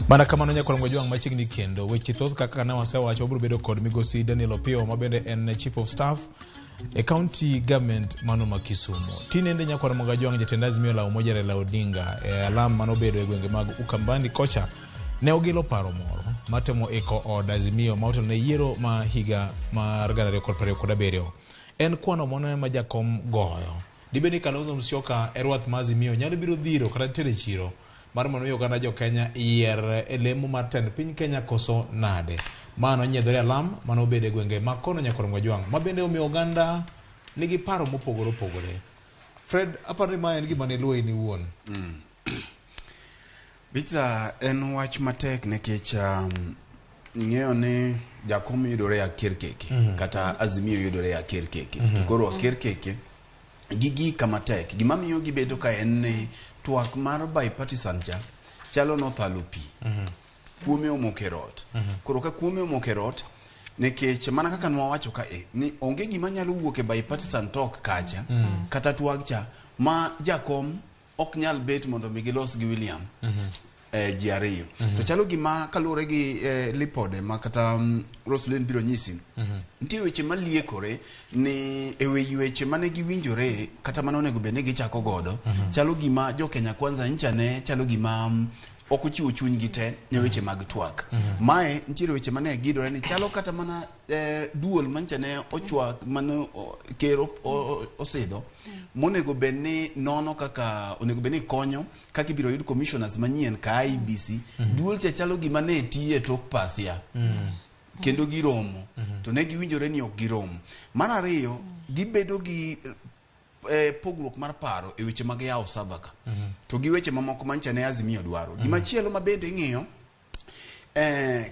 Mana kamano nyakwar Jwang' machiegni kendo weche thoth kaka ne wasewacho wabiro bedo kod migosi Daniel Opiyo ma bende en chief of staff e county government mano ma Kisumu. Tinende nyakwar Jwang' jatend Azimio la Umoja Raila Odinga e alam manobedo e gwenge mag Ukambani kocha ne ogilo paro moro matemo iko od Azimio ma otelo ne yiero ma higa mar 2027. En kwano mane ma jakom goyo? Dibed ni Kalonzo Musyoka e rwath ma Azimio nyalo biro dhiro kata tero e chiro mar mondo mi oganda jo Kenya yier e lemo mar tend piny Kenya koso nade? Ma nonyiedhore alam mane obedo e gwenge ma kono nyakwar Mwajwang' ma bende omiyo oganda nigi paro mopogore opogore. Fred, aparo ni ma en gima ne luwo in iwuon. Peter, en wach matek nikech ing'eyo ni jakom yudore e akerkeke kata Azimio yudore e akerkeke. To koro akerkeke gigika matek. Gima miyo gibedo ka en ni twak mar bipartisan cha chalo nothalo pi. Kuome omoko e rot. Koro ka kuome omoko e rot, nikech mana kaka nwawacho ka e, ni onge gima nyalo wuok e bipartisan talk kacha, kata twag cha, ma jakom ok nyal bet mondo mi gilos gi William ji ariyo. To chalo gima kaluwore gi lipode ma kata Roslyn biro nyisi, nitie weche maliekore ni e wi weche mane giwinjore kata mane onego bed ni gichako godo. Chalo gima jo Kenya Kwanza ncha ne chalo gima ok ochiwo chunygi te ne weche mag twak. Mae nitiere weche mane gidore ni chalo kata mana duol mancha ne ochwak mane ker osidho monego bed ni nono kaka onego bed ni konyo kaka ibiro yud commissioners manyien ka IEBC. Duol cha chalo gima ne tiyo e tok pasia kendo giromo to ne giwinjore ni ok girom. Mar ariyo, gibedo gi pogruok mar paro e weche mag yawo server ka to gi weche mamoko mancha ne Azimio dwaro. Gimachielo ma bende ing'iyo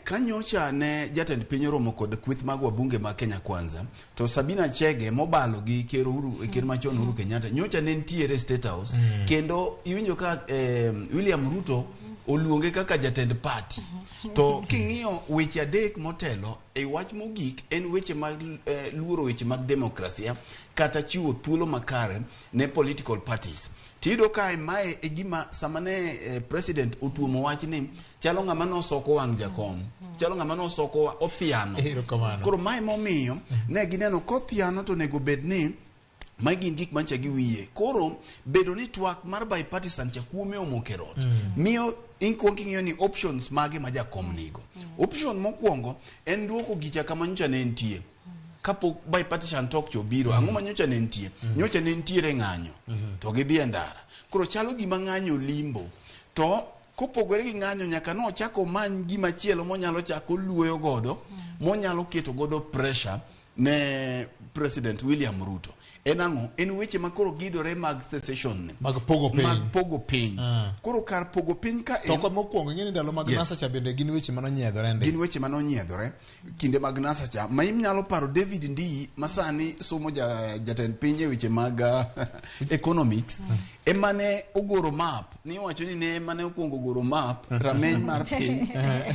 kanyocha ne jatend piny oromo kod kweth mag wabunge mag Kenya Kwanza, to Sabina Chege mobalo gi ker Uhuru, ker machon Uhuru Kenyatta nyocha ne nitiere State House kendo iwinjo ka William Ruto oluonge kaka jatend party. To king'iyo weche adek motelo e wach mogik en weche mag luoro weche mag demokrasia kata chiwo thuolo makare ne political parties. Tiyudo ka mae e gima sama ne president otuomo wach ni chalo ng'ama nosoko wang' jakom, chalo ng'ama nosoko othiano. Erokamano. Koro mae momiyo ne gineno kothiano to onego bed ni magi gin gik mancha gi wiye. Koro bedo ni twak mar bipartisan cha kuome omoko e rot miyo inkuong king'iyo ni options mage ma jakom nigo. Option mokwongo en duoko gicha kama nyocha ne entie kapok bipartisan talk cha obiro. Ang'o ma nyocha ne nitie? Nyocha ne nitiere ng'anyo to gidhi e ndara. Koro chalo gima ng'anyo limbo. To kopogore gi ng'anyo, nyaka nochak omany gima chielo monyalo chako luoyo godo, monyalo keto godo pressure ne President William Ruto. En ang'o? En weche ma koro gidore mag secession ni. Mag pogo piny. Mag pogo piny. Koro kar pogo piny ka To kwa mokwongo ing'e ni ndalo mag NASA cha bende gin weche manonyiedhore ndi. Gin weche manonyiedhore kinde mag NASA cha ma inyalo paro David Ndii ma sani somo jatend piny e weche mag economics emane ogoro map ni iwacho ni ne emane okwongo goro map rameny mar piny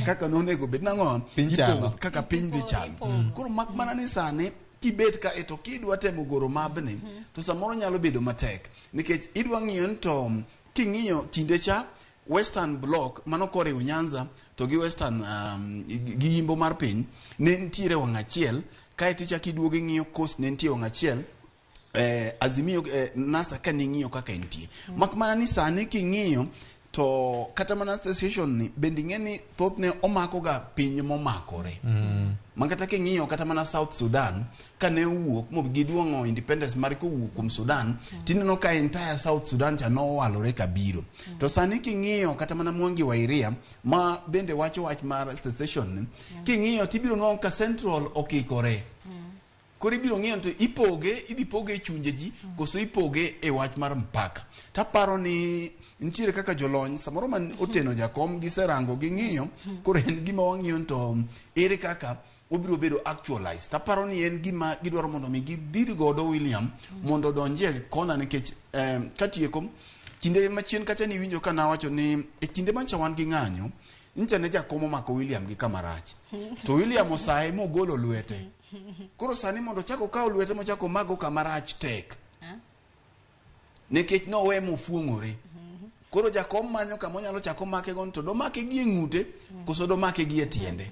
kaka nonego bed nang'o. Piny chalo. Kaka piny dhi chalo. Koro mak mana ni sani kibet ka e to kidwa temo goro mabni to samoro nyalo bedo matek nikech idwa ng'iyo ni to king'iyo kinde cha Western Bloc mano koriwo Nyanza to gi Western gi yimbo mar piny ne nitiere wang' achiel, kaeto ichako iduogo ing'iyo Coast ne nitie wang' achiel, Azimio NASA ka ning'iyo kaka entie. Mak mana ni sani king'iyo to kata mana association ni bende ing'e ni thothne omako ga piny momakore. Ma kata king'iyo kata mana South Sudan kane owuok mo giduong'o independence mar kowuok kuom Sudan, tineno ka entire South Sudan cha nowalore kabiro. To sani king'iyo kata mana Mwangi wa Iria ma bende wacho wach mar secession ni, king'iyo tibiro nwang'o ka Central okikore. Koro ibiro ng'iyo to ipoge, idhi poge e chunje ji koso ipoge e wach mar mpaka. Taparo ni nitiere kaka jolony samoro man oteno jakom giserango ging'iyo, koro en gima wang'iyo to ere kaka obiro bedo actualized. Taparo ni en gima gidwaro mondo mi gidhir godo William mondo odonjie kona nikech katieko kinde machien kacha niwinjo ka nawacho ni e kinde mancha wan gi ng'anyo ncha ne jakom omako William gi kama rach to William osaye mogolo lwete. Koro sani mondo ochak okaw lwete mochak omago kama rach tek nikech nowe mofuong'ore. Koro jakom manyo kama onyalo chako make go, to domake gi e ng'ute koso domake gi e tiende.